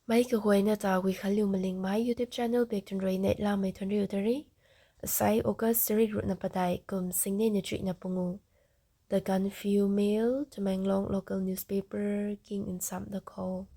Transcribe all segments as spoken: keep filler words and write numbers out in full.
Mei kaguayna ta Guikhanliu Malingmei YouTube channel bak tun rui neihlamei thuanriu ta re. Asai August tarik ruhna padeih kum singnei na chuihna pungu. The Gaanphiu Mail, Tamenglong local newspaper king nsam da khou.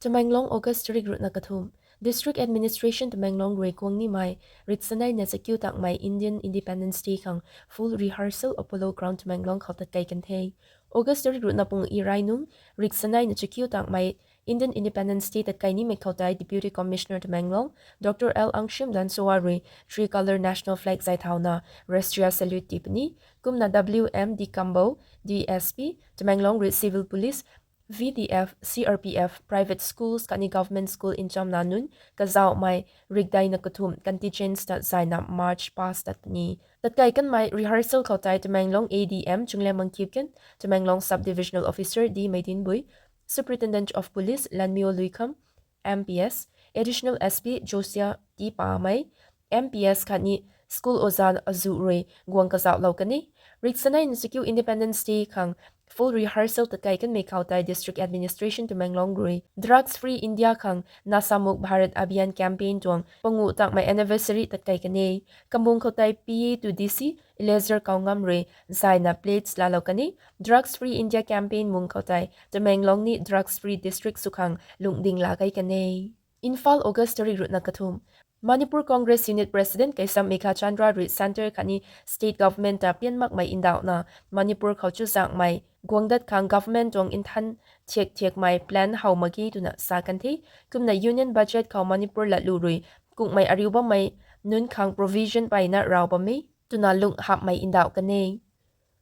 Tamenglong, August tarik ruhna kathumh. District Administration Tamenglong rui guang nimei riksanei na chakiu tangmei Indian Independence Day khang full rehearsal Apollo Ground Tamenglong khou tatkei kan the. August tarik ruhna pung irai nung riksanei na chakiu tangmei Indian Independence Day tatkei nimei khou tei Deputy Commissioner Tamenglong, Doctor L Angshim Danshowa rui three-color national flag zay thauna Rashtriya Salute ti puni. Kumna W M D Kambo, D S P Tamenglong rui Civil Police, V D F, C R P F, private schools khatni government school nchamna nunc kazauhmei rikdeina kathumh contingents ta zayna march past tat puni. Tatkei kanmei rehearsal khou tei Tamenglong A D M Chunglem Mangkipgen, Tamenglong Sub-Divisional Officer D Meidinbui, Superintendent of Police Lanmyo Luikham, M P S, Additional S P Josia T Pamei, M P S khatni school oza azuh rui guang kazauhlou kan e. Riksanei na chakiu Independence Day khang full rehearsal tatkei kanmei khou tei District Administration Tamenglong rui Drugs Free India khang Nasha Mukt Bharat Abhiyan campaign tuang panguh tangmei anniversary tatkei kan e. Kamung khou tei P A to D C Eleazar Koungam rui zayna pledge laalou kan e. Drugs Free India campaign mung khou tei Tamenglong ni drugs free district sw khang lungding laa kei kan e. Imphal, August tarik ruhna kathumh. Manipur Congress Unit President Keisham Meghachandra rui centre khatni state government ta pian makmei ndauhna Manipur khou chuzaenghmei guang dat khang government tuang nthan thiak thiakmei plan how mak ge twna sa kan the. Kumna union budget khou Manipur latlu rui kungmei ariu bammei nunc khang provision peyna raw bam e twna lung hapmei ndauh kan e.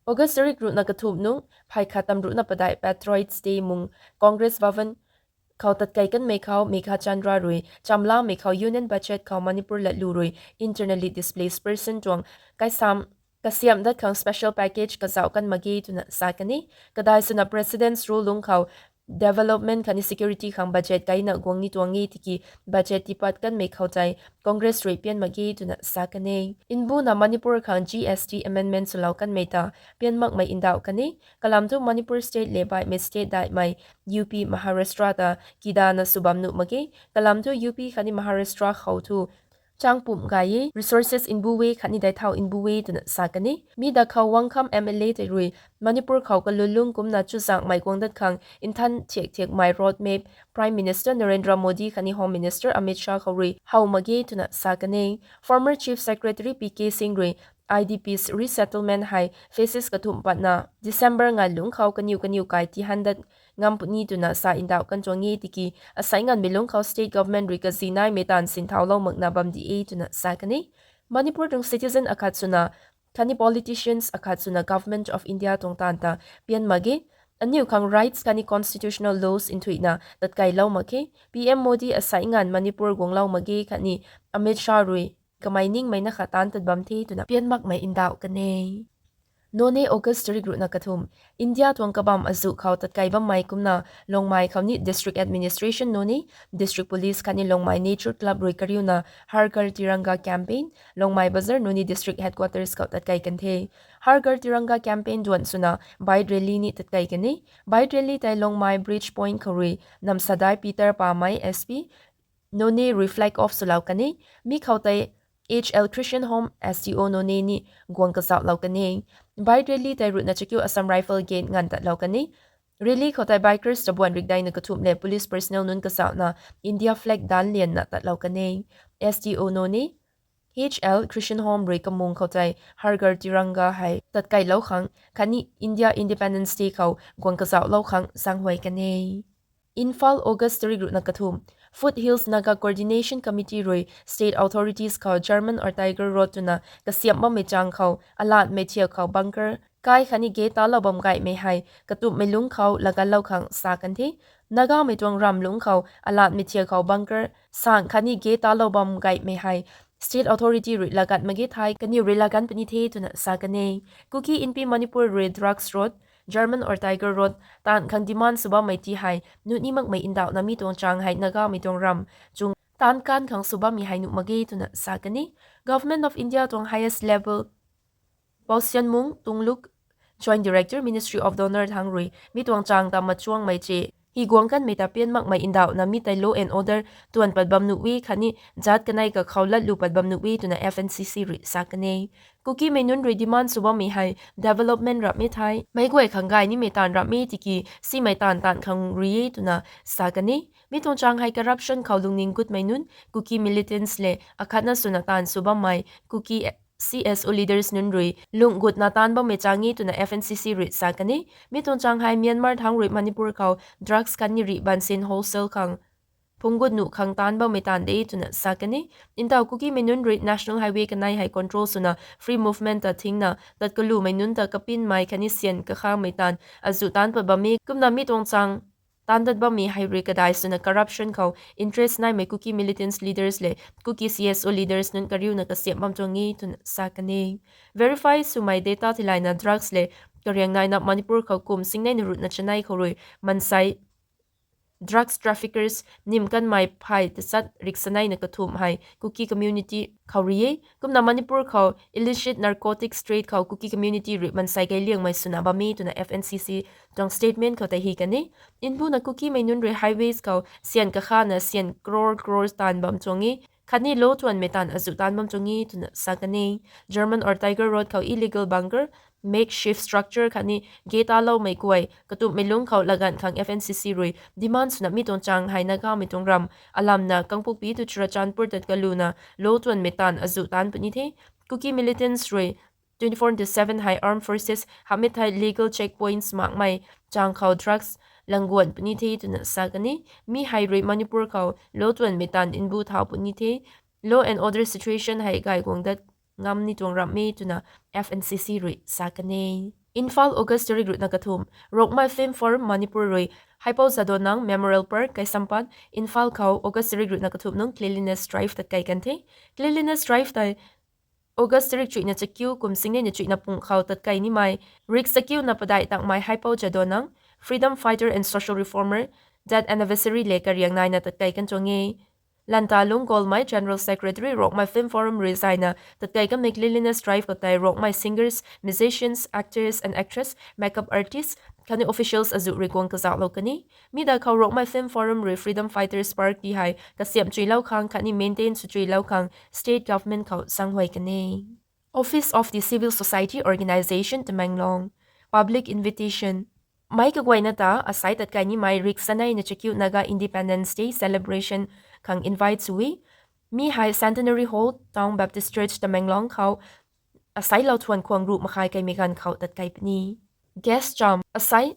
August tarik ruhna kathumh nung phey khat tam ruhna padeih Patriots Day mung Congress Bhavan khou tatkei kanmei khou Meghachandra rui chamlamei khou union budget khou Manipur latlu rui internally displaced person tuang kaisam kasiamh dat khang special package kazauh kan mak ge twna sa kan e. Kadai swna President's Rule lungc khou development khatni security khang budget kaina guang ni tuang e tiki budget tipat kanmei khou tei Congress rui pian mak ge twna sa kan e. Mbuna Manipur khang G S T amendment swlou kanmei ta pian makmei ndauh kan e. Kalam thu Manipur state le baihmei state daihmei U P, Maharashtra ta kidana sw bam nuh mak ge. Kalam thu U P khatni Maharashtra khou thu chang pumh gay e, resources mbu e khatni daic thau mbu e twna sa kan e. Mi da khou Wangkham M L A tei rui Manipur khou kalun lungc kumna chuzaenghmei guang dat khang nthan thiak thiakmei road map Prime Minister Narendra Modi khatni Home Minister Amit Shah khou rui how mak ge twna sa kan e. Former Chief Secretary P K Singh rui I D Ps resettlement hei phases kathumh patna December nganv lungc khou kaniw kaniw kai tihan dat ngam puni twna sa ndauh kan tuang e tiki asai nganvmei lungc khou state government rui kazi naimei taanv sinthau lou makna bam di e twna sa kan e. Manipur tuang citizen akhat swna khatni politicians akhat swna Government of India tuang taanv ta pian mak ge. Aniu khang rights khatni constitutional laws nthuihna tatkeilou mak khe. P M Modi asai nganv Manipur guanglou mak ge khatni Amit Shah rui kamei ningmei na khat taanc tat bam the twna pian makmei ndauh kan e. Noney, August tarik ruhna kathumh. India tuang kabamv azuh khou tatkei bammei kumna Longmai khou ni District Administration Noney, District Police khatni Longmai Nature Club rui kariuna Har Ghar Tiranga campaign Longmai Bazar Noney District Headquarters khou tatkei kan the. Har Ghar Tiranga campaign duan swna bike rally ni tatkei kan e. Bike rally tei Longmai Bridge Point khou rui Namsadai Peter Pamei S P Noney rui flag off swlou kan e. Mi khou tei H L Christian Home S D O Noney ni guang kazauhlou kan e. Bike rally tei ruhna chakiu Assam Rifle Gate nganv tatlou kan e. Rally khou tei bikers tabuan rikdeina kathumh le police personnel nunc kazauhna India flag daanc lianna tatlou kan e. S D O Noney, H L Christian Home rui kamung khou tei Har Ghar Tiranga hei tatkeilou khang khatni India Independence Day khou guang kazauhlou khang zaenghuay kan e. Imphal, August tarik ruhna kathumh. Foothills Naga Coordination Committee rui state authorities khou German or Tiger Road twna kasiamh bammei chang khou alatmei thiak khou bunker kai khatni gate talou bam gaymei hei katumhmei lungc khou lagatlou khang sa kan the. Nagamei tuang ramv lungc khou alatmei thiak khou bunker sang khatni gate talou bam gaymei hei state authority rui lagat mak ge thei kaniw rui lagan puni the twna sa kan e. Kuki Inpi Manipur rui Drugs Road, German or Tiger Road taanv khang demand sw bammei ti hei nuh ni makmei ndauhna mi tuang chang hei Nagamei tuang ramv chung taanc kan khang sw bammei hei nuh mak ge twna sa kan e. Government of India tuang highest level Pousianmung Tungluk, Joint Director, Ministry of Donor thangc rui mi tuang chang ta machuangmei che hi guang kanmei ta pian makmei ndauhna mi tei law and order tuan pat bam nuh e khatni zaat kanei kakhou latlu pat bam nuh e twna F N C C rui sa kan e. Kukimei nunc rui demand sw bammei hei development rapmei thei meic guay khang gay nimei taanv rapmei tiki simei taanv taanv khang rui e twna sa kan e. Mi tuang chang hei corruption khou lungning gutmei nunc, Kuki militants le akhatna swna taanv sw bammei Kuki C S O leaders nunc rui lung gutna taanv bammei chang e twna F N C C rui sa kan e. Mi tuang chang hei Myanmar thangc rui Manipur khou drugs khatni rih bansin wholesale khang phungc gut nuh khang taanv bammei taanv de twna sa kan e. Ntaw Kukimei nunc rui National Highway kanei hei control swna free movement ta thingna tat kalumei nunc ta kapinmei khatni syan kakhamei taanv azuh taanv pat bam e. Kumna mi tuang chang taanv dat bammei hei rui kadai swna corruption khou interest naimei Kuki militants leaders le Kuki C S O leaders nunc kariuna kasiamh bam tuang e twna sa kan e. Verify swmei data theilayna drugs le kariang naina Manipur khou kum singneina ruhna chanei khou rui mansei drugs traffickers nim kanmei phay tachat riksaneina kathumh hei Kuki community khou rui e. Kumna Manipur khou illicit narcotics trade khou Kuki community rui mansei kei liangmei swna bam e twna F N C C tuang statement khou tei hi kan e. Nbuna Kukimei nunc rui highways khou syan kakhana syan crore crore taanv bam tuang e. Khatni law tuanmei taanv azuh taanv bam tuang e twna sa kan e. German or Tiger Road khou illegal bunker, makeshift structure khatni gate taloumei guay katumhmei lungc khou laganv khang F N C C rui demand swna mi tuang chang hei Nagamei tuang ram alamna Kangpokpi tu Churachandpur tat kaluna law tuanmei taanv azuh taanv puni the. Kuki militants rui twenty-four into seven hei armed forces hamhmei thei legal checkpoints makmei chang khou drugs langguan puni the twna sa kan e. Mi hei rui Manipur khou law tuanmei taanv nbu thau puni the. Law and order situation hei gay guang dat ngam ni tuang ramh e twna F N C C rui sa kan e. Imphal, August tarik ruhna kathumh: Rongmei Film Forum Manipur rui Haipou Jadonang Memorial Park, Keisampad, Imphal khou August tarik ruhna kathumh nungc cleanliness drive tatkei kan the. Cleanliness drive tei August tarik chuihna chakiu kum singneina chuihna pung khou tatkei nimei rik chakiuna padeih tangmei Haipou Jadonang, freedom fighter and social reformer, death anniversary le kariang naina tatkei kan tuang e. Lanta Lungc Golmei, General Secretary, Rongmei Film Forum rui zayna tatkei kanmei cleanliness drive khou tei Rongmei singers, musicians, actors and actress, makeup artists khatni officials azuh rui guang kazauhlou kan e. Mi da khou Rongmei Film Forum rui Freedom Fighters Park ti hei kasiamh chuilou khang khatni maintain sw chuilou khang state government khou zaenghuay kan e. Office of the Civil Society Organisation, Tamenglong. Public invitation. Meic kaguayna ta asei tatkei nimei rik saneina chakiu Naga Independence Day celebration khang invite sw e. Mi hei Centenary Hall, Town Baptist Church, Tamenglong khou asei lauthuan khwang ruh makhai keimei ganv khou tatkei puni. Guest cham: asei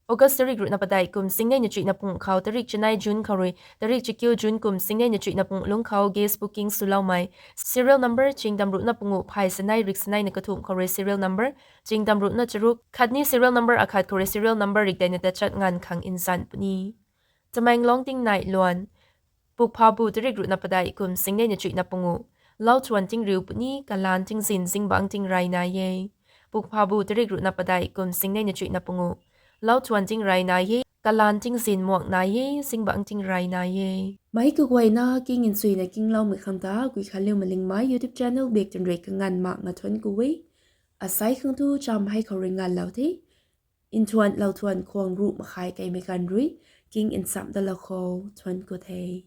August tarik ruhna padeih kum singneina chuihna pung khou tarik chanei June khou rui tarik chakiu June kum singneina chuihna pung lungc khou guest booking swloumei serial number chingdam ruhna pungu phay sanei rik saneina kathumh khou rui serial number chingdam ruhna charuk khatni serial number akhat khou rui serial number rik deina tachat nganv khang nzan puni. Tamenglong tingnai luan: Pukphabu tarik ruhna padeih kum singneina chuihna pungu. Lauthuan tingriu puni, kalaan tingzin zingbangc tingrey nai e. Pukphabu tarik ruhna padeih kum singneina chuihna pungu. Lauthuan tingrey nai e, kalaan tingzin muang nai e, zingbangc tingrey nai e. Meic kaguayna king nchuina kingloumei khang ta Guikhanliu Malingmei YouTube channel bak twn rui kanganv makna thuanc ku e. Asei khang thu cham hei khou rui nganvlou the. Nthuan lauthuan khwang ruh makhai keimei ganv rui king nchamh dalou khou thuanc ku the.